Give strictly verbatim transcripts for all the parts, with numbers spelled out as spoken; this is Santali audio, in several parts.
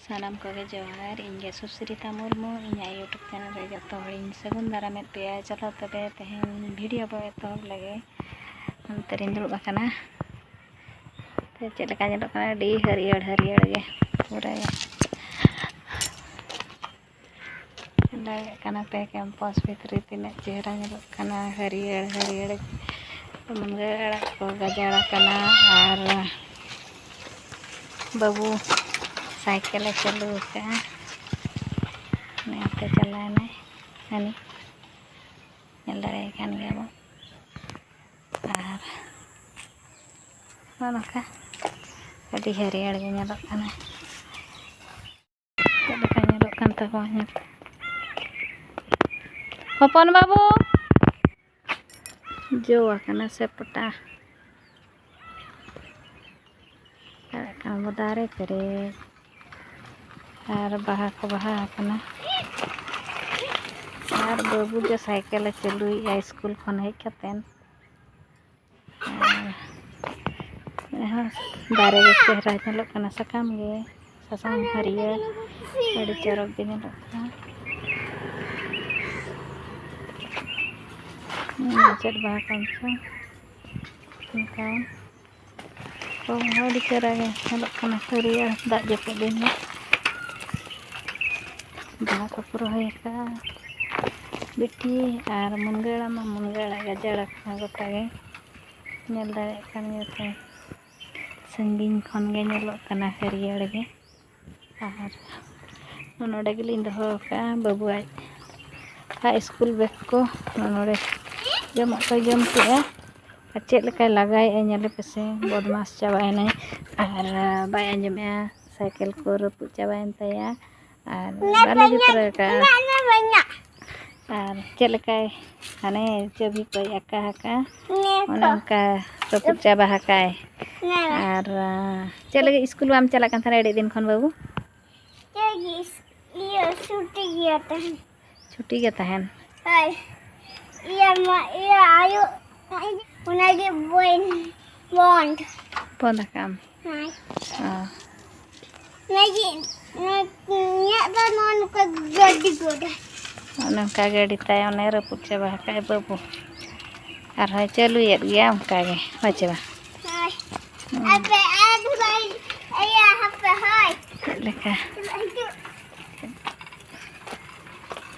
ᱥᱟᱱᱟᱢ ᱠᱚᱜᱮ ᱡᱚᱦᱟᱨ, ᱤᱧ ᱜᱮ ᱥᱩᱥᱨᱤᱛᱟ ᱢᱩᱨᱢᱩ, ᱤᱧᱟᱹᱜ YouTube ᱪᱮᱱᱮᱞ ᱨᱮ ᱡᱚᱛᱚ ᱦᱚᱲᱤᱧ ᱥᱟᱹᱜᱩᱱ ᱫᱟᱨᱟᱢᱮᱫ ᱯᱮᱭᱟ᱾ ᱪᱚᱞᱚ ᱛᱚᱵᱮ ᱛᱮᱦᱮᱧ ᱵᱷᱤᱰᱤᱭᱳ ᱵᱚ ᱮᱛᱚᱦᱚᱵ ᱞᱮᱜᱮ᱾ ᱱᱚᱱᱛᱮ ᱨᱤᱧ ᱫᱩᱲᱩᱵ ᱟᱠᱟᱱᱟ᱾ ᱛᱚ ᱪᱮᱫ ᱞᱮᱠᱟ ᱧᱮᱞᱚᱜ ᱠᱟᱱᱟ? ᱟᱹᱰᱤ ᱦᱟᱹᱨᱭᱟᱹᱲ ᱦᱟᱹᱨᱭᱟᱹᱲ ᱜᱮ ᱯᱩᱨᱟᱹ ᱜᱮ᱾ ᱫᱟᱲᱮᱭᱟᱜ ᱠᱟᱱᱟ ᱯᱮ ᱠᱮᱢᱯᱟᱥ ᱵᱷᱤᱛᱨᱤ ᱛᱤᱱᱟᱹᱜ ᱪᱮᱦᱨᱟ ᱧᱮᱞᱚᱜ ᱠᱟᱱᱟ, ᱦᱟᱹᱨᱭᱟᱹᱲ ᱦᱟᱹᱨᱭᱟᱹᱲ ᱢᱩᱱᱜᱟᱹ ᱟᱲᱟᱜ ᱠᱚ ᱜᱟᱡᱟᱲ ᱟᱠᱟᱱᱟ᱾ ᱟᱨ ᱵᱟᱹᱵᱩ ᱥᱟᱭᱠᱮᱞᱮ ᱪᱟᱹᱞᱩ ᱟᱠᱟᱫᱼᱟ, ᱚᱱᱟᱛᱮ ᱪᱟᱞᱟᱣᱮᱱᱟᱭ ᱦᱟᱹᱱᱤ, ᱧᱮᱞ ᱫᱟᱲᱮᱭᱟᱭ ᱠᱟᱱ ᱜᱮᱭᱟ ᱵᱚᱱ᱾ ᱟᱨ ᱱᱚᱜᱼᱚ ᱱᱚᱝᱠᱟ ᱟᱹᱰᱤ ᱦᱟᱹᱨᱭᱟᱹᱲ ᱜᱮ ᱧᱮᱞᱚᱜ ᱠᱟᱱᱟ᱾ ᱪᱮᱫ ᱞᱮᱠᱟ ᱧᱮᱞᱚᱜ ᱠᱟᱱ ᱛᱟᱠᱚᱣᱟ ᱧᱮᱞ ᱯᱮ᱾ ᱦᱚᱯᱚᱱ ᱵᱟᱹᱵᱩ, ᱡᱚ ᱟᱠᱟᱱᱟ ᱥᱮ ᱯᱚᱴᱟ? ᱧᱮᱞᱚᱜ ᱠᱟᱱᱟ ᱫᱟᱨᱮ ᱯᱮᱨᱮᱡ ᱟᱨ ᱵᱟᱦᱟ ᱠᱚ ᱵᱟᱦᱟ ᱟᱠᱟᱱᱟ᱾ ᱟᱨ ᱵᱟᱹᱵᱩ ᱫᱚ ᱥᱟᱭᱠᱮᱞᱮ ᱪᱟᱹᱞᱩᱭᱮᱫᱼᱟ ᱥᱠᱩᱞ ᱠᱷᱚᱱ ᱦᱮᱡ ᱠᱟᱛᱮᱱ᱾ ᱟᱨ ᱫᱟᱨᱮ ᱜᱮ ᱪᱮᱦᱨᱟ ᱧᱮᱞᱚᱜ ᱠᱟᱱᱟ, ᱥᱟᱠᱟᱢ ᱜᱮ ᱥᱟᱥᱟᱝ ᱦᱟᱹᱨᱭᱟᱹᱲ, ᱟᱹᱰᱤ ᱪᱚᱨᱚᱠ ᱜᱮ ᱧᱮᱞᱚᱜ ᱠᱟᱱᱟ᱾ ᱪᱮᱫ ᱵᱟᱦᱟ ᱠᱟᱱ ᱪᱚᱝ, ᱚᱱᱠᱟ ᱟᱹᱰᱤ ᱪᱮᱦᱨᱟ ᱜᱮ ᱧᱮᱞᱚᱜ ᱠᱟᱱᱟ ᱦᱟᱹᱨᱭᱟᱹᱲ ᱫᱟᱜ ᱡᱟᱹᱯᱩᱫ ᱫᱤᱱ ᱫᱚ᱾ ᱵᱟᱦᱟ ᱠᱚᱠᱚ ᱨᱚᱦᱚᱭ ᱟᱠᱟᱫᱼᱟ ᱵᱤᱴᱤ, ᱟᱨ ᱢᱩᱱᱜᱟᱹ ᱟᱲᱟᱜ ᱢᱟ ᱢᱩᱱᱜᱟᱹ ᱟᱲᱟᱜ ᱜᱟᱡᱟᱲ ᱟᱠᱟᱱᱟ ᱜᱚᱴᱟ ᱜᱮ, ᱧᱮᱞ ᱫᱟᱲᱮᱭᱟᱜ ᱠᱟᱱ ᱜᱮᱭᱟ ᱯᱮ, ᱥᱟᱺᱜᱤᱧ ᱠᱷᱚᱱ ᱜᱮ ᱧᱮᱞᱚᱜ ᱠᱟᱱᱟ ᱦᱟᱹᱨᱭᱟᱹᱲ ᱜᱮ᱾ ᱟᱨ ᱱᱚᱰᱮ ᱜᱮᱞᱤᱧ ᱫᱚᱦᱚ ᱟᱠᱟᱫᱼᱟ ᱵᱟᱹᱵᱩᱣᱟᱜ ᱦᱟᱭ ᱥᱠᱩᱞ ᱵᱮᱜᱽ ᱠᱚ᱾ ᱱᱚᱰᱮ ᱡᱚᱢᱟᱜ ᱠᱚᱭ ᱡᱚᱢ ᱠᱮᱫᱼᱟ᱾ ᱟᱨ ᱪᱮᱫ ᱞᱮᱠᱟᱭ ᱞᱟᱜᱟᱭᱮᱫᱼᱟ ᱧᱮᱞᱮ ᱯᱮᱥᱮ, ᱵᱚᱫᱢᱟᱥ ᱪᱟᱵᱟᱭᱮᱱᱟᱭ ᱟᱨ ᱵᱟᱭ ᱟᱸᱡᱚᱢᱮᱫᱼᱟ᱾ ᱥᱟᱭᱠᱮᱞ ᱠᱚ ᱨᱟᱹᱯᱩᱫ ᱪᱟᱵᱟᱭᱮᱱ ᱛᱟᱭᱟ ᱟᱨ ᱵᱟᱞᱮ ᱡᱩᱛ ᱟᱠᱟᱫᱼᱟ᱾ ᱟᱨ ᱪᱮᱫ ᱞᱮᱠᱟᱭ ᱦᱟᱱᱮ ᱪᱟᱹᱵᱷᱤ ᱠᱚᱭ ᱟᱠᱟ ᱟᱠᱟ, ᱚᱱᱮ ᱚᱱᱠᱟ ᱨᱟᱹᱯᱩᱫ ᱪᱟᱵᱟ ᱟᱠᱟᱭ᱾ ᱟᱨ ᱪᱮᱫ ᱞᱟᱹᱜᱤᱫ ᱥᱠᱩᱞ ᱵᱟᱢ ᱪᱟᱞᱟᱜ ᱠᱟᱱ ᱛᱟᱦᱮᱱᱟ ᱟᱹᱰᱤ ᱫᱤᱱ ᱠᱷᱚᱱ ᱵᱟᱹᱵᱩ? ᱪᱮᱫ ᱜᱮ ᱤᱥ-, ᱤᱭᱟᱹ, ᱪᱷᱩᱴᱤ ᱜᱮᱭᱟ ᱛᱟᱦᱮᱱ᱾ ᱪᱷᱩᱴᱤ ᱜᱮ ᱛᱟᱦᱮᱱ? ᱦᱳᱭ᱾ ᱤᱭᱟᱹ, ᱢᱟ, ᱤᱭᱟᱹ, ᱟᱭᱳ, ᱚᱱᱟᱜᱮ ᱵᱚᱱ-, ᱵᱚᱱᱫ᱾ ᱵᱚᱱᱫ ᱟᱠᱟᱢ? ᱦᱳᱭ᱾ ᱚ᱾ ᱚᱱᱟᱜᱮ ᱤᱧᱟᱹᱜ ᱫᱚ ᱱᱚᱣᱟ ᱱᱚᱝᱠᱟ ᱜᱟᱹᱰᱤ ᱜᱚᱫᱟ᱾ ᱱᱚᱝᱠᱟ ᱜᱟᱹᱰᱤ ᱛᱟᱭ ᱚᱱᱮ ᱨᱟᱹᱯᱩᱫ ᱪᱟᱵᱟ ᱟᱠᱟᱫ ᱟᱭ ᱵᱟᱹᱵᱩ᱾ ᱟᱨᱦᱚᱸᱭ ᱪᱟᱹᱞᱩᱭᱮᱫ ᱜᱮᱭᱟ ᱚᱱᱠᱟ ᱜᱮ, ᱦᱳᱭ ᱪᱮ ᱵᱟᱝ? ᱦᱳᱭ᱾ ᱦᱩᱸ᱾ ᱟᱯᱮ ᱟᱨ ᱵᱷᱟᱹᱭ, ᱤᱭᱟᱹ, ᱦᱟᱯᱮ, ᱦᱳᱭ᱾ ᱪᱮᱫ ᱞᱮᱠᱟ? ᱦᱤᱡᱩᱜ᱾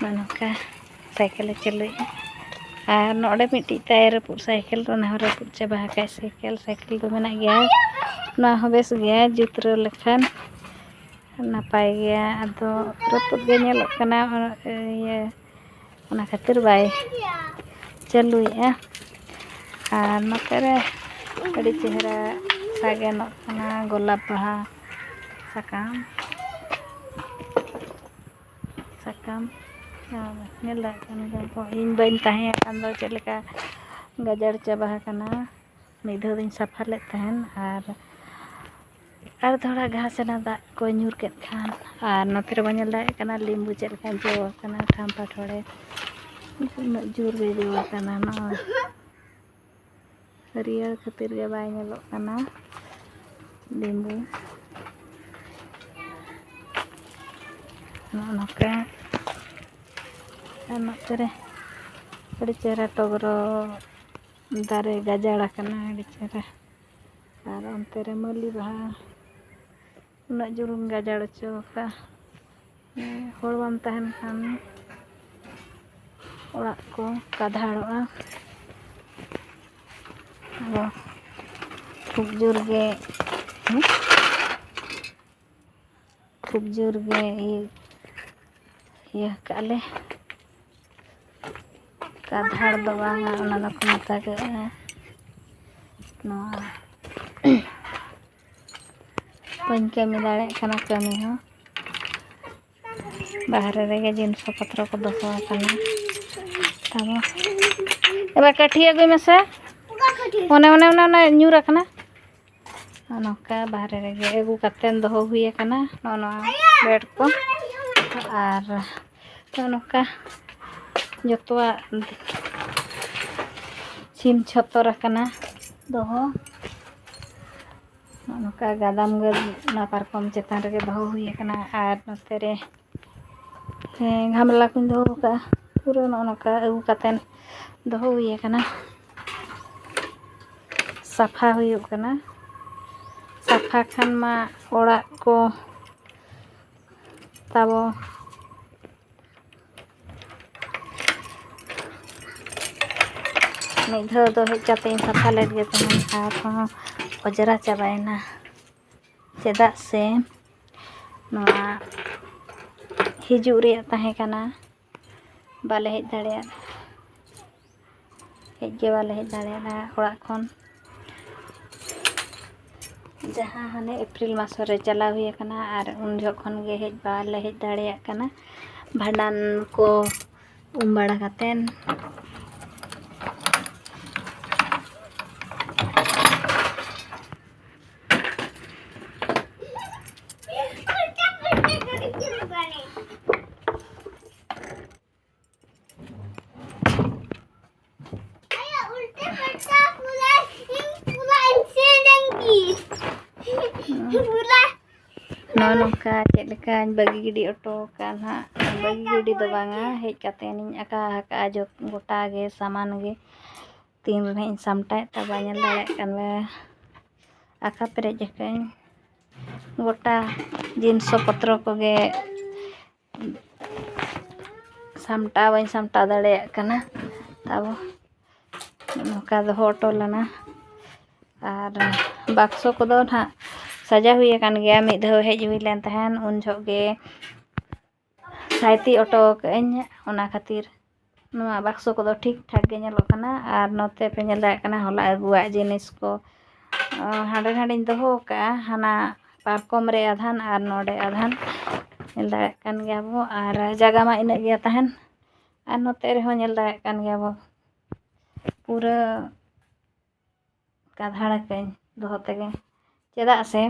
ᱱᱚᱜᱼᱚ ᱱᱚᱝᱠᱟ ᱥᱟᱭᱠᱮᱞᱮ ᱪᱟᱹᱞᱩᱭᱮᱫᱼᱟ᱾ ᱟᱨ ᱱᱚᱰᱮ ᱢᱤᱫᱴᱤᱡ ᱛᱟᱭ ᱨᱟᱹᱯᱩᱫ ᱥᱟᱭᱠᱮᱞ, ᱚᱱᱟ ᱦᱚᱸ ᱨᱟᱹᱯᱩᱫ ᱪᱟᱵᱟ ᱟᱠᱟᱫ ᱥᱟᱭᱠᱮᱞ᱾ ᱥᱟᱭᱠᱮᱞ ᱫᱚ ᱢᱮᱱᱟᱜ ᱜᱮᱭᱟ, ᱱᱚᱣᱟ ᱦᱚᱸ ᱵᱮᱥ ᱜᱮᱭᱟ, ᱡᱩᱛᱨᱟᱹᱣ ᱞᱮᱠᱷᱟᱱ ᱱᱟᱯᱟᱭ ᱜᱮᱭᱟ᱾ ᱟᱫᱚ ᱨᱟᱹᱯᱩᱫ ᱜᱮ ᱧᱮᱞᱚᱜ ᱠᱟᱱᱟ, ᱤᱭᱟᱹ, ᱚᱱᱟ ᱠᱷᱟᱹᱛᱤᱨ ᱵᱟᱭ ᱪᱟᱹᱞᱩᱭᱮᱫᱼᱟ᱾ ᱟᱨ ᱱᱚᱛᱮ ᱨᱮ ᱟᱹᱰᱤ ᱪᱮᱦᱨᱟ ᱥᱟᱜᱮᱱᱚᱜ ᱠᱟᱱᱟ ᱜᱳᱞᱟᱯ ᱵᱟᱦᱟ ᱥᱟᱠᱟᱢ, ᱥᱟᱠᱟᱢ᱾ ᱟᱨ ᱧᱮᱞ ᱫᱟᱲᱮᱭᱟᱜ ᱠᱟᱱ ᱜᱮᱭᱟ ᱯᱮ, ᱤᱧ ᱵᱟᱹᱧ ᱛᱟᱦᱮᱸ ᱠᱷᱟᱱ ᱫᱚ ᱪᱮᱫ ᱞᱮᱠᱟ ᱜᱟᱡᱟᱲ ᱪᱟᱵᱟ ᱟᱠᱟᱱᱟ᱾ ᱢᱤᱫ ᱫᱷᱟᱣ ᱫᱚᱧ ᱥᱟᱯᱷᱟ ᱞᱮᱫ ᱛᱟᱦᱮᱱ, ᱟᱨ, ᱟᱨ ᱛᱷᱚᱲᱟ ᱜᱷᱟᱥ ᱮᱱᱟ, ᱫᱟᱜ ᱠᱚ ᱧᱩᱨ ᱠᱮᱫ ᱠᱷᱟᱱ᱾ ᱟᱨ ᱱᱚᱛᱮ ᱨᱮᱵᱚᱱ ᱧᱮᱞ ᱫᱟᱲᱮᱭᱟᱜ ᱠᱟᱱᱟ ᱞᱤᱢᱵᱩ ᱪᱮᱫ ᱞᱮᱠᱟ ᱡᱚ ᱟᱠᱟᱱᱟ, ᱴᱷᱟᱢᱯᱟ ᱴᱷᱚᱲᱮ ᱩᱱᱟᱹᱜ ᱡᱳᱨ ᱜᱮ ᱡᱚ ᱟᱠᱟᱱᱟ᱾ ᱱᱚᱜᱼᱚᱭ ᱦᱟᱹᱨᱭᱟᱹᱲ ᱠᱷᱟᱹᱛᱤᱨ ᱜᱮ ᱵᱟᱭ ᱧᱮᱞᱚᱜ ᱠᱟᱱᱟ ᱞᱤᱢᱵᱩ᱾ ᱱᱚᱜᱼᱚ ᱱᱚᱝᱠᱟ᱾ ᱟᱨ ᱱᱚᱛᱮ ᱨᱮ ᱟᱹᱰᱤ ᱪᱮᱦᱨᱟ ᱴᱚᱜᱽᱨᱚ ᱫᱟᱨᱮ ᱜᱟᱡᱟᱲ ᱟᱠᱟᱱᱟ, ᱟᱹᱰᱤ ᱪᱮᱦᱨᱟ᱾ ᱟᱨ ᱚᱱᱛᱮ ᱨᱮ ᱢᱟᱹᱞᱤ ᱵᱟᱦᱟ ᱩᱱᱟᱹᱜ ᱡᱳᱨ ᱮᱢ ᱜᱟᱡᱟᱲ ᱦᱚᱪᱚ ᱟᱠᱟᱫᱼᱟ᱾ ᱦᱚᱲ ᱵᱟᱢ ᱛᱟᱦᱮᱱ ᱠᱷᱟᱱ ᱚᱲᱟᱜ ᱠᱚ ᱠᱟᱫᱷᱟᱲᱚᱜᱼᱟ᱾ ᱟᱫᱚ ᱠᱷᱩᱵ ᱡᱳᱨ ᱜᱮ, ᱦᱮᱸ? ᱠᱷᱩᱵ ᱡᱳᱨ ᱜᱮ ᱤᱭᱟᱹ, ᱤᱭᱟᱹ ᱠᱟᱜᱼᱟ ᱞᱮ᱾ ᱠᱟᱫᱷᱟᱲ ᱫᱚ ᱵᱟᱝᱟ, ᱚᱱᱟ ᱫᱚᱠᱚ ᱢᱮᱛᱟᱜᱟᱜᱼᱟ ᱱᱚᱣᱟ᱾ ᱵᱟᱹᱧ ᱠᱟᱹᱢᱤ ᱫᱟᱲᱮᱭᱟᱜ ᱠᱟᱱᱟ ᱠᱟᱹᱢᱤ ᱦᱚᱸ᱾ ᱵᱟᱦᱨᱮ ᱨᱮᱜᱮ ᱡᱤᱱᱤᱥ ᱯᱚᱛᱨᱚ ᱠᱚ ᱫᱚᱦᱚ ᱟᱠᱟᱱᱟ᱾ ᱛᱟᱵᱚ ᱮᱵᱟᱨ ᱠᱟᱹᱴᱷᱤ ᱟᱹᱜᱩᱭ ᱢᱮᱥᱮ᱾ ᱚᱱᱮ, ᱚᱱᱮ, ᱚᱱᱮ, ᱚᱱᱮ ᱧᱩᱨ ᱟᱠᱟᱱᱟ᱾ ᱱᱚᱜᱼᱚ ᱱᱚᱝᱠᱟ ᱵᱟᱦᱨᱮ ᱨᱮᱜᱮ ᱟᱹᱜᱩ ᱠᱟᱛᱮᱫ ᱫᱚᱦᱚ ᱦᱩᱭ ᱟᱠᱟᱱᱟ, ᱱᱚᱜᱼᱚ ᱱᱚᱣᱟ ᱵᱮᱰ ᱠᱚ᱾ ᱟᱨ ᱱᱚᱜᱼᱚ ᱱᱚᱝᱠᱟ ᱡᱚᱛᱚᱣᱟᱜ ᱪᱷᱤᱢ ᱪᱷᱚᱛᱚᱨ ᱟᱠᱟᱱᱟ ᱫᱚᱦᱚ᱾ ᱱᱚᱜᱼᱚ ᱱᱚᱝᱠᱟ ᱜᱟᱫᱟᱢ ᱜᱮ ᱚᱱᱟ ᱯᱟᱨᱠᱚᱢ ᱪᱮᱛᱟᱱ ᱨᱮᱜᱮ ᱫᱚᱦᱚ ᱦᱩᱭ ᱟᱠᱟᱱᱟ᱾ ᱟᱨ ᱱᱚᱛᱮ ᱨᱮ, ᱦᱮᱸ, ᱜᱷᱟᱢᱞᱟ ᱠᱚᱧ ᱫᱚᱦᱚ ᱟᱠᱟᱫᱼᱟ᱾ ᱯᱩᱨᱟᱹ ᱱᱚᱜᱼᱚ ᱱᱚᱝᱠᱟ ᱟᱹᱜᱩ ᱠᱟᱛᱮᱫ ᱫᱚᱦᱚ ᱦᱩᱭ ᱟᱠᱟᱱᱟ᱾ ᱥᱟᱯᱷᱟ ᱦᱩᱭᱩᱜ ᱠᱟᱱᱟ᱾ ᱥᱟᱯᱷᱟ ᱠᱷᱟᱱ ᱢᱟ ᱚᱲᱟᱜ ᱠᱚ ᱛᱟᱵᱚ ᱢᱤᱫ ᱫᱷᱟᱣ ᱫᱚ ᱦᱮᱡ ᱠᱟᱛᱮ ᱤᱧ ᱥᱟᱯᱷᱟ ᱞᱮᱫ ᱜᱮ ᱛᱟᱦᱮᱸᱫ, ᱟᱨᱦᱚᱸ ᱚᱸᱡᱽᱨᱟ ᱪᱟᱵᱟᱭᱮᱱᱟ᱾ ᱪᱮᱫᱟᱜ ᱥᱮ ᱱᱚᱣᱟ ᱦᱤᱡᱩᱜ ᱨᱮᱭᱟᱜ ᱛᱟᱦᱮᱸ ᱠᱟᱱᱟ, ᱵᱟᱞᱮ ᱦᱮᱡ ᱫᱟᱲᱮᱭᱟᱜ, ᱦᱮᱡ ᱜᱮ ᱵᱟᱞᱮ ᱦᱮᱡ ᱫᱟᱲᱮᱭᱟᱫᱟ ᱚᱲᱟᱜ ᱠᱷᱚᱱ᱾ ᱡᱟᱦᱟᱸ ᱦᱟᱱᱮ ᱮᱯᱨᱤᱞ ᱢᱟᱥ ᱨᱮ ᱪᱟᱞᱟᱣ ᱦᱩᱭ ᱟᱠᱟᱱᱟ, ᱟᱨ ᱩᱱ ᱡᱚᱦᱚᱜ ᱠᱷᱚᱱ ᱜᱮ ᱦᱮᱡ ᱵᱟᱞᱮ ᱦᱮᱡ ᱫᱟᱲᱮᱭᱟᱜ ᱠᱟᱱᱟ᱾ ᱵᱷᱟᱸᱰᱟᱱ ᱠᱚ ᱩᱢ ᱵᱟᱲᱟ ᱠᱟᱛᱮᱱ᱾ ᱱᱚᱜᱼᱚ ᱱᱚᱝᱠᱟ ᱪᱮᱫ ᱞᱮᱠᱟᱧ ᱵᱟᱹᱜᱤ ᱜᱤᱰᱤ ᱦᱚᱴᱚ ᱟᱠᱟᱫ ᱱᱟᱦᱟᱜ, ᱵᱟᱹᱜᱤ ᱜᱤᱰᱤ ᱫᱚ ᱵᱟᱝᱟ, ᱦᱮᱡ ᱠᱟᱛᱮ ᱤᱧ ᱟᱠᱟ ᱟᱠᱟᱫᱼᱟ ᱡᱚᱛ, ᱜᱚᱴᱟ ᱜᱮ ᱥᱟᱢᱟᱱ ᱜᱮ᱾ ᱛᱤᱱ ᱨᱮ ᱱᱟᱦᱟᱜ ᱤᱧ ᱥᱟᱢᱴᱟᱣᱮᱫ ᱛᱟᱵᱚᱱᱟ, ᱧᱮᱞ ᱫᱟᱲᱮᱭᱟᱜ ᱠᱟᱱ ᱵᱮᱱ, ᱟᱠᱟ ᱯᱮᱨᱮᱡ ᱟᱠᱟᱫᱟᱹᱧ᱾ ᱜᱚᱴᱟ ᱡᱤᱱᱤᱥ ᱯᱚᱛᱨᱚ ᱠᱚᱜᱮ ᱥᱟᱢᱴᱟᱣ ᱵᱟᱹᱧ ᱥᱟᱢᱴᱟᱣ ᱫᱟᱲᱮᱭᱟᱜ ᱠᱟᱱᱟ᱾ ᱛᱟᱵᱚ ᱱᱚᱝᱠᱟ ᱫᱚᱦᱚ ᱦᱚᱴᱚ ᱞᱮᱱᱟ᱾ ᱟᱨ ᱵᱟᱠᱥᱚ ᱠᱚᱫᱚ ᱱᱟᱦᱟᱜ ᱥᱟᱡᱟᱣ ᱦᱩᱭ ᱟᱠᱟᱱ ᱜᱮᱭᱟ, ᱢᱤᱫ ᱫᱷᱟᱣ ᱦᱮᱡ ᱦᱩᱭ ᱞᱮᱱ ᱛᱟᱦᱮᱱ, ᱩᱱ ᱡᱚᱦᱚᱜ ᱜᱮ ᱥᱟᱭᱛᱤ ᱦᱚᱴᱚ ᱠᱟᱜ ᱟᱹᱧ, ᱚᱱᱟ ᱠᱷᱟᱹᱛᱤᱨ ᱱᱚᱣᱟ ᱵᱟᱠᱥᱚ ᱠᱚᱫᱚ ᱴᱷᱤᱠ ᱴᱷᱟᱠ ᱜᱮ ᱧᱮᱞᱚᱜ ᱠᱟᱱᱟ᱾ ᱟᱨ ᱱᱚᱛᱮ ᱯᱮ ᱧᱮᱞ ᱫᱟᱲᱮᱭᱟᱜ ᱠᱟᱱᱟ ᱦᱚᱞᱟ ᱟᱹᱜᱩᱣᱟᱜ ᱡᱤᱱᱤᱥ ᱠᱚ, ᱟᱸ, ᱦᱟᱸᱰᱮ ᱱᱟᱸᱰᱮᱧ ᱫᱚᱦᱚ ᱠᱟᱜᱼᱟ, ᱦᱟᱱᱟ ᱯᱟᱨᱠᱚᱢ ᱨᱮ ᱟᱫᱷᱟᱱ ᱟᱨ ᱱᱚᱰᱮ ᱟᱫᱷᱟᱱ, ᱧᱮᱞ ᱫᱟᱲᱮᱭᱟᱜ ᱠᱟᱱ ᱜᱮᱭᱟ ᱵᱚ᱾ ᱟᱨ ᱡᱟᱭᱜᱟ ᱢᱟ ᱤᱱᱟᱹᱜ ᱜᱮ ᱛᱟᱦᱮᱱ, ᱟᱨ ᱱᱚᱛᱮ ᱨᱮᱦᱚᱸ ᱧᱮᱞ ᱫᱟᱲᱮᱭᱟᱜ ᱠᱟᱱ ᱜᱮᱭᱟ ᱵᱚ, ᱯᱩᱨᱟᱹ ᱠᱟᱫᱷᱟᱲ ᱟᱠᱟᱹᱧ ᱫᱚᱦᱚ ᱛᱮᱜᱮ, ᱪᱮᱫᱟᱜ ᱥᱮ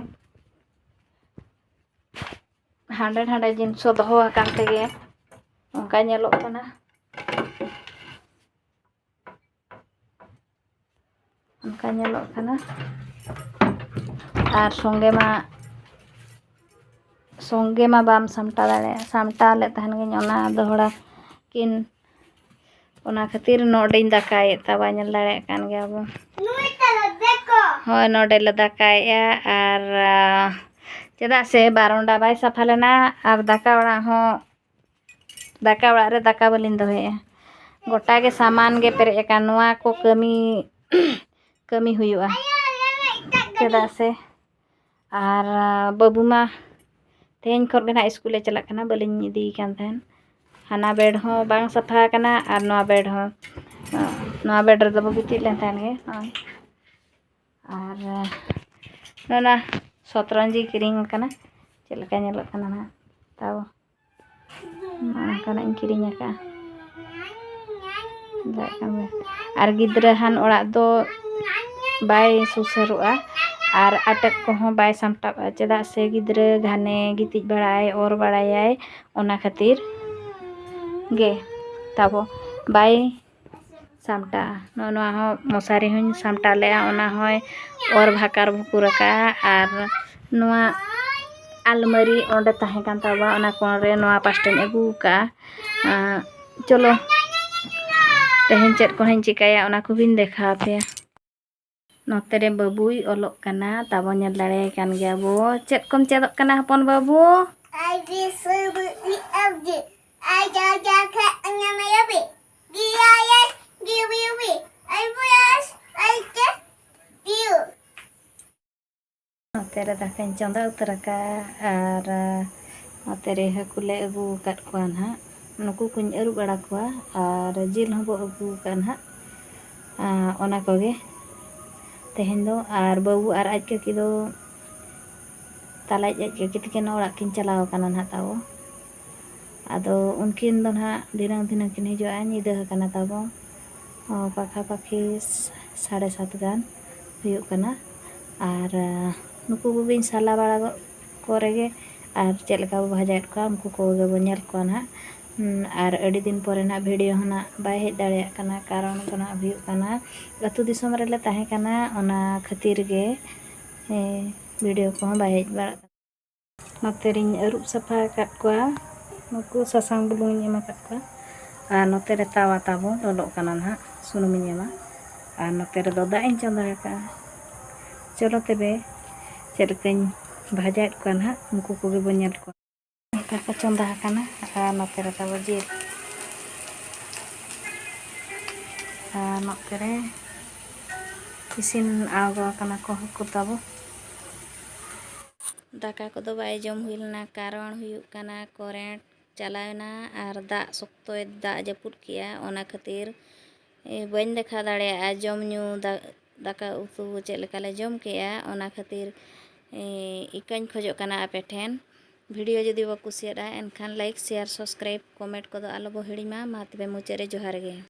ᱦᱟᱸᱰᱮ ᱱᱟᱸᱰᱮ ᱡᱤᱱᱤᱥ ᱦᱚᱸ ᱫᱚᱦᱚ ᱟᱠᱟᱱ ᱛᱮᱜᱮ ᱚᱱᱠᱟ ᱧᱮᱞᱚᱜ ᱠᱟᱱᱟ, ᱚᱱᱠᱟ ᱧᱮᱞᱚᱜ ᱠᱟᱱᱟ᱾ ᱟᱨ ᱥᱚᱸᱜᱮ ᱢᱟ ᱥᱚᱸᱜᱮ ᱢᱟ ᱵᱟᱢ ᱥᱟᱢᱴᱟᱣ ᱫᱟᱲᱮᱭᱟᱜᱼᱟ᱾ ᱥᱟᱢᱴᱟᱣ ᱞᱮᱫ ᱛᱟᱦᱮᱱ ᱜᱤᱧ ᱚᱱᱟ ᱫᱚᱦᱲᱟ ᱠᱤᱱ, ᱚᱱᱟ ᱠᱷᱟᱹᱛᱤᱨ ᱱᱚᱰᱮᱧ ᱫᱟᱠᱟᱭᱮᱫ ᱛᱟᱵᱚᱱ, ᱧᱮᱞ ᱫᱟᱲᱮᱭᱟᱜ ᱠᱟᱱ ᱜᱮᱭᱟ ᱵᱚᱱ᱾ ᱦᱳᱭ, ᱱᱚᱰᱮ ᱞᱮ ᱫᱟᱠᱟᱭᱮᱫᱼᱟ᱾ ᱟᱨ ᱪᱮᱫᱟᱜ ᱥᱮ ᱵᱟᱨᱚᱱᱰᱟ ᱵᱟᱭ ᱥᱟᱯᱷᱟ ᱞᱮᱱᱟ ᱟᱨ ᱫᱟᱠᱟ ᱚᱲᱟᱜ ᱦᱚᱸ ᱫᱟᱠᱟ ᱚᱲᱟᱜ ᱨᱮ ᱫᱟᱠᱟ ᱵᱟᱹᱞᱤᱧ ᱫᱚᱦᱚᱭᱮᱫᱼᱟ᱾ ᱜᱚᱴᱟ ᱜᱮ ᱥᱟᱢᱟᱱ ᱜᱮ ᱯᱮᱨᱮᱡ ᱟᱠᱟᱱ᱾ ᱱᱚᱣᱟ ᱠᱚ ᱠᱟᱹᱢᱤ ᱠᱟᱹᱢᱤ ᱦᱩᱭᱩᱜᱼᱟ᱾ ᱪᱮᱫᱟᱜ ᱥᱮ ᱟᱨ ᱵᱟᱹᱵᱩ ᱢᱟ ᱛᱮᱦᱮᱧ ᱠᱷᱚᱱ ᱜᱮ ᱱᱟᱦᱟᱜ ᱥᱠᱩᱞᱮ ᱪᱟᱞᱟᱜ ᱠᱟᱱᱟ, ᱵᱟᱹᱞᱤᱧ ᱤᱫᱤᱭᱮ ᱠᱟᱱ ᱛᱟᱦᱮᱱ᱾ ᱦᱟᱱᱟ ᱵᱮᱰ ᱦᱚᱸ ᱵᱟᱝ ᱥᱟᱯᱷᱟ ᱟᱠᱟᱱᱟ ᱟᱨ ᱱᱚᱣᱟ ᱵᱮᱰ ᱦᱚᱸ, ᱱᱚᱣᱟ ᱵᱮᱰ ᱨᱮᱫᱚ ᱵᱚ ᱜᱤᱛᱤᱡ ᱞᱮᱱ ᱛᱟᱦᱮᱱ ᱜᱮ ᱱᱚᱜᱼᱚᱭ᱾ ᱟᱨ ᱱᱚᱜᱼᱚ ᱱᱟ ᱥᱚᱛᱨᱚᱧᱡᱤ ᱠᱤᱨᱤᱧ ᱟᱠᱟᱱᱟ, ᱪᱮᱫ ᱞᱮᱠᱟ ᱧᱮᱞᱚᱜ ᱠᱟᱱᱟ ᱱᱟᱦᱟᱜ ᱛᱟᱣ᱾ ᱱᱚᱜᱼᱚ ᱱᱚᱝᱠᱟᱱᱟᱜ ᱤᱧ ᱠᱤᱨᱤᱧ ᱟᱠᱟᱫᱼᱟ᱾ ᱟᱨ ᱜᱤᱫᱽᱨᱟᱹ ᱦᱟᱱ ᱚᱲᱟᱜ ᱫᱚ ᱵᱟᱭ ᱥᱩᱥᱟᱹᱨᱚᱜᱼᱟ ᱟᱨ ᱟᱴᱮᱫ ᱠᱚᱦᱚᱸ ᱵᱟᱭ ᱥᱟᱢᱴᱟᱜᱼᱟ, ᱪᱮᱫᱟᱜ ᱥᱮ ᱜᱤᱫᱽᱨᱟᱹ ᱜᱷᱟᱱᱮ ᱜᱤᱛᱤᱡ ᱵᱟᱲᱟᱭ, ᱚᱨ ᱵᱟᱲᱟᱭᱟᱭ, ᱚᱱᱟ ᱠᱷᱟᱹᱛᱤᱨ ᱜᱮ ᱛᱟᱵᱚ ᱵᱟᱭ ᱥᱟᱢᱴᱟᱜᱼᱟ᱾ ᱱᱚᱜᱼᱚ ᱱᱚᱣᱟ ᱦᱚᱸ ᱢᱚᱥᱟᱨᱤ ᱦᱚᱸᱧ ᱥᱟᱢᱴᱟᱣ ᱞᱮᱫᱼᱟ, ᱚᱱᱟ ᱦᱚᱸᱭ ᱚᱨ ᱵᱷᱟᱠᱟᱨ ᱵᱷᱩᱠᱩᱨ ᱟᱠᱟᱫᱼᱟ᱾ ᱟᱨ ᱱᱚᱣᱟ ᱟᱞᱢᱟᱨᱤ ᱚᱸᱰᱮ ᱛᱟᱦᱮᱸ ᱠᱟᱱ ᱛᱟᱵᱚᱱᱟ, ᱚᱱᱟ ᱠᱚᱬ ᱨᱮ ᱱᱚᱣᱟ ᱯᱟᱥᱴᱟᱧ ᱟᱹᱜᱩ ᱟᱠᱟᱫᱼᱟ᱾ ᱟᱸ, ᱪᱚᱞᱚ, ᱛᱮᱦᱮᱧ ᱪᱮᱫ ᱠᱚᱦᱚᱸᱧ ᱪᱤᱠᱟᱹᱭᱟ, ᱚᱱᱟ ᱠᱚᱜᱮᱧ ᱫᱮᱠᱷᱟᱣ ᱟᱯᱮᱭᱟ᱾ ᱱᱚᱛᱮ ᱨᱮ ᱵᱟᱹᱵᱩᱭ ᱚᱞᱚᱜ ᱠᱟᱱᱟ, ᱛᱟᱵᱚ ᱧᱮᱞ ᱫᱟᱲᱮᱭᱟᱭ ᱠᱟᱱ ᱜᱮᱭᱟ ᱵᱚ᱾ ᱪᱮᱫ ᱠᱚᱢ ᱪᱮᱫᱚᱜ ᱠᱟᱱᱟ ᱦᱚᱯᱚᱱ ᱵᱟᱹᱵᱩ? A, B, C, D, E, F, G. I, J, K, L, M, N, O, P. Q, R, S, T, U, V. W, X, Y, Z, D. ᱱᱚᱛᱮ ᱨᱮ ᱫᱟᱠᱟᱧ ᱪᱚᱸᱫᱟ ᱩᱛᱟᱹᱨ ᱟᱠᱟᱫᱼᱟ ᱟᱨ ᱱᱚᱛᱮ ᱨᱮ ᱦᱟᱹᱠᱩ ᱞᱮ ᱟᱹᱜᱩ ᱟᱠᱟᱫ ᱠᱚᱣᱟ ᱱᱟᱦᱟᱜ᱾ ᱱᱩᱠᱩ ᱠᱚᱧ ᱟᱹᱨᱩᱵ ᱵᱟᱲᱟ ᱠᱚᱣᱟ ᱟᱨ ᱡᱤᱞ ᱦᱚᱸᱵᱚ ᱟᱹᱜᱩ ᱟᱠᱟᱫᱼᱟ ᱱᱟᱦᱟᱜ᱾ ᱟᱨ ᱚᱱᱟ ᱠᱚᱜᱮ ᱛᱮᱦᱮᱧ ᱫᱚ᱾ ᱟᱨ ᱵᱟᱹᱵᱩ ᱟᱨ ᱟᱡ ᱠᱟᱹᱠᱤ ᱫᱚ ᱛᱟᱞᱟᱭᱤᱡ ᱟᱡ ᱠᱟᱹᱠᱤ ᱛᱟᱹᱠᱤᱱ ᱚᱲᱟᱜ ᱠᱤᱱ ᱪᱟᱞᱟᱣ ᱟᱠᱟᱱᱟ ᱱᱟᱦᱟᱜ ᱛᱟᱵᱚ᱾ ᱟᱫᱚ ᱩᱱᱠᱤᱱ ᱫᱚ ᱱᱟᱦᱟᱜ ᱫᱷᱤᱱᱟᱹᱝ ᱫᱷᱤᱱᱟᱹᱝ ᱠᱤᱱ ᱦᱤᱡᱩᱜᱼᱟ, ᱧᱤᱫᱟᱹ ᱟᱠᱟᱱᱟ ᱛᱟᱵᱚ᱾ ᱚ, ᱯᱟᱠᱷᱟ ᱯᱟᱠᱷᱤ ᱥᱟᱲᱮ ᱥᱟᱛ ᱜᱟᱱ ᱦᱩᱭᱩᱜ ᱠᱟᱱᱟ᱾ ᱟᱨ, ᱟ, ᱱᱩᱠᱩ ᱠᱚᱜᱮᱧ ᱥᱟᱞᱟ ᱵᱟᱲᱟ ᱜᱚᱫ ᱠᱚ ᱨᱮᱜᱮ ᱟᱨ ᱪᱮᱫ ᱞᱮᱠᱟ ᱵᱚ ᱵᱷᱟᱡᱟᱭᱮᱫ ᱠᱚᱣᱟ, ᱩᱱᱠᱩ ᱠᱚᱜᱮ ᱵᱚ ᱧᱮᱞ ᱠᱚᱣᱟ ᱱᱟᱦᱟᱜ᱾ ᱦᱩᱸ, ᱟᱨ ᱟᱹᱰᱤ ᱫᱤᱱ ᱯᱚᱨᱮ ᱱᱟᱦᱟᱜ video ᱦᱚᱸ ᱱᱟᱦᱟᱜ ᱵᱟᱭ ᱦᱮᱡ ᱫᱟᱲᱮᱭᱟᱜ ᱠᱟᱱᱟ, ᱠᱟᱨᱚᱱ ᱫᱚ ᱱᱟᱦᱟᱜ ᱦᱩᱭᱩᱜ ᱠᱟᱱᱟ ᱟᱹᱛᱩ ᱫᱤᱥᱚᱢ ᱨᱮᱞᱮ ᱛᱟᱦᱮᱸ ᱠᱟᱱᱟ, ᱚᱱᱟ ᱠᱷᱟᱹᱛᱤᱨ ᱜᱮ᱾ ᱦᱮᱸ, ᱵᱷᱤᱰᱤᱭᱳ ᱠᱚᱦᱚᱸ ᱵᱟᱭ ᱦᱮᱡ ᱵᱟᱲᱟᱜ ᱠᱟᱱᱟ᱾ ᱱᱚᱛᱮ ᱨᱤᱧ ᱟᱹᱨᱩᱵ ᱥᱟᱯᱷᱟ ᱟᱠᱟᱫ ᱠᱚᱣᱟ, ᱱᱩᱠᱩ ᱥᱟᱥᱟᱝ ᱵᱩᱞᱩᱝ ᱤᱧ ᱮᱢ ᱟᱠᱟᱫ ᱠᱚᱣᱟ᱾ ᱟᱨ ᱱᱚᱛᱮ ᱨᱮ ᱛᱟᱣᱟ ᱛᱟᱵᱚ ᱞᱚᱞᱚᱜ ᱠᱟᱱᱟ ᱱᱟᱦᱟᱜ, ᱥᱩᱱᱩᱢᱤᱧ ᱮᱢᱟ᱾ ᱟᱨ ᱱᱚᱛᱮ ᱨᱮᱫᱚ ᱫᱟᱜ ᱤᱧ ᱪᱚᱸᱫᱟ ᱟᱠᱟᱫᱼᱟ᱾ ᱪᱚᱞᱚ ᱛᱚᱵᱮ, ᱪᱮᱫ ᱞᱮᱠᱟᱧ ᱵᱷᱟᱡᱟᱭᱮᱫ ᱠᱚᱣᱟ ᱱᱟᱦᱟᱜ, ᱩᱱᱠᱩ ᱠᱚᱜᱮ ᱵᱚᱱ ᱧᱮᱞ ᱠᱚᱣᱟ᱾ ᱫᱟᱠᱟ ᱠᱚ ᱪᱚᱸᱫᱟ ᱟᱠᱟᱱᱟ᱾ ᱟᱨ ᱱᱚᱛᱮ ᱨᱮ ᱛᱟᱵᱚ ᱡᱤᱞ, ᱟᱨ ᱱᱚᱛᱮ ᱨᱮ ᱤᱥᱤᱱ ᱟᱬᱜᱚ ᱟᱠᱟᱱᱟ ᱠᱚ ᱦᱟᱹᱠᱩ ᱛᱟᱵᱚ᱾ ᱫᱟᱠᱟ ᱠᱚᱫᱚ ᱵᱟᱭ ᱡᱚᱢ ᱦᱩᱭ ᱞᱮᱱᱟ, ᱠᱟᱨᱚᱱ ᱦᱩᱭᱩᱜ ᱠᱟᱱᱟ ᱠᱚᱨᱮᱱᱴ ᱪᱟᱞᱟᱣᱮᱱᱟ ᱟᱨ ᱫᱟᱜ ᱥᱚᱠᱛᱚᱭ ᱫᱟᱜ ᱡᱟᱹᱯᱩᱫ ᱠᱮᱜᱼᱟ, ᱚᱱᱟ ᱠᱷᱟᱹᱛᱤᱨ, ᱮ, ᱵᱟᱹᱧ ᱫᱮᱠᱷᱟᱣ ᱫᱟᱲᱮᱭᱟᱜᱼᱟ ᱡᱚᱢ ᱧᱩ, ᱫᱟ-, ᱫᱟᱠᱟ ᱩᱛᱩ ᱪᱮᱫ ᱞᱮᱠᱟᱞᱮ ᱡᱚᱢ ᱠᱮᱜᱼᱟ, ᱚᱱᱟ ᱠᱷᱟᱹᱛᱤᱨ, ᱮ, ᱤᱠᱟᱹᱧ ᱠᱷᱚᱡᱚᱜ ᱠᱟᱱᱟ ᱟᱯᱮ ᱴᱷᱮᱱ᱾ ᱵᱷᱤᱰᱤᱭᱳ ᱡᱩᱫᱤ ᱵᱟ ᱠᱩᱥᱤᱭᱟᱫᱼᱟ, ᱮᱱᱠᱷᱟᱱ ᱞᱟᱭᱤᱠ, ᱥᱮᱭᱟᱨ, ᱥᱟᱵᱥᱠᱨᱟᱭᱤᱵ, ᱠᱚᱢᱮᱱᱴ ᱠᱚᱫᱚ ᱟᱞᱚ ᱵᱚ ᱦᱤᱲᱤᱧ ᱢᱟ᱾ ᱢᱟ ᱛᱚᱵᱮ ᱢᱩᱪᱟᱹᱫ ᱨᱮ ᱡᱚᱦᱟᱨ ᱜᱮ᱾